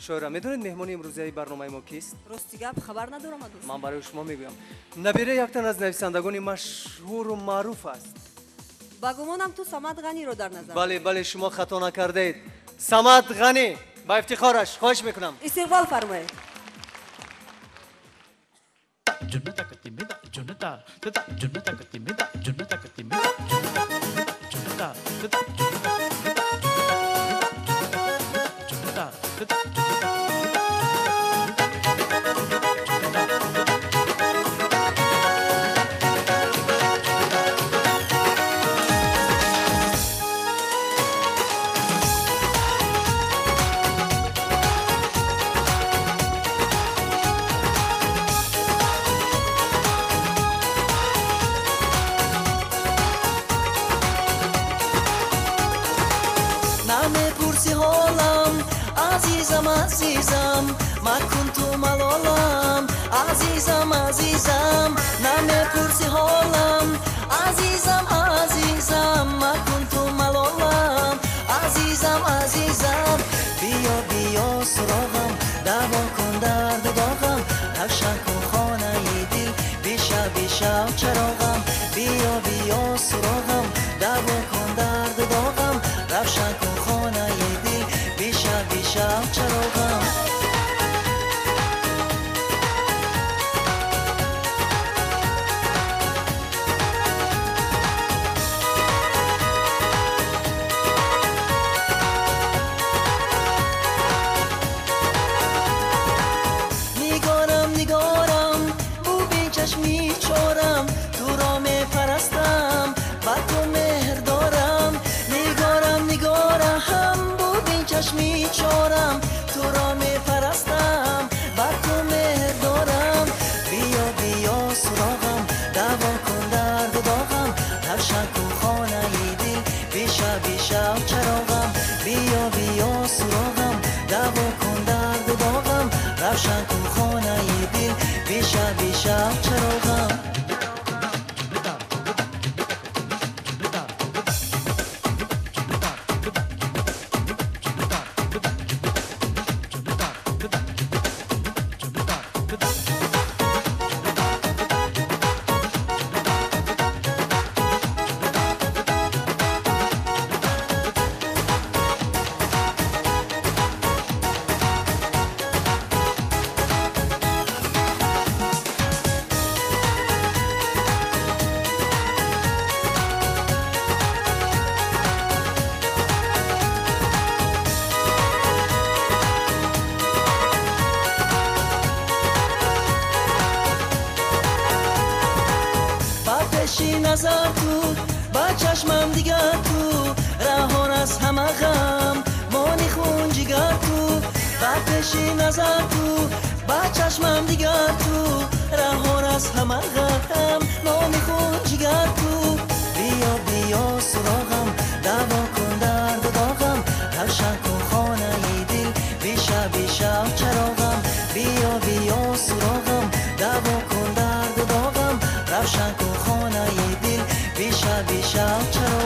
Шоира, медонед меҳмони имрӯзаи барномаи мо кист? Рости гап, хабар надорам, дӯст. Ман барои шумо мегӯям. Набираи яктан аз нависандагони машҳуру маъруф аст. Ба гумонам, ту Самад Ғаниро дар назар. Бале, бале, шумо хато накардаед. Самад Ғанӣ, ба ифтихораш хоҳиш мекунам. Истиқбол фармоед. Намепурси ҳолам, азизам, азизам, макун ту малолам, азизам, азизам. Намепурси ҳолам, азизам, азизам, макун ту малолам, азизам, азизам. Биё, биё суроғам, даво кун дарду доғам, равшан кун хонаи дил, бишав, бишав чароғам. Биё, биё суроғам, даво кун дарду доғам, равшан кун хонаи дил, бишав, бишав чароғам. Нигорам, нигорам, бубин чашми чорам, туро мепарастам, ба ту меҳр дорам. Нигорам, нигорам, бубин чашми чорам, туро мепарастам, ба ту меҳр дорам. Биё, биё суроғам, даво кун дарду доғам, равшан кун хонаи дил, бишав, бишав чароғам. Биё, биё суроғам, даво кун дарду доғам, равшан кун хонаи дил, бишав, бишав чароғам. Ба пеши назар ту, ба чашмам дигар ту, раҳон аз ҳама ғам, мони хун ҷигар ту. Ба пеши назар ту, ба чашмам дигар ту, раҳон аз ҳама ғам, мони хун ҷигар ту. Биё, биё суроғам, даво кун дарду доғам, равшан кун хонаи дил, бишав, бишав чароғам. Биё, биё суроғам, даво кун дарду доғам, равшан кун хонаи дил, бишав, бишав чароғам.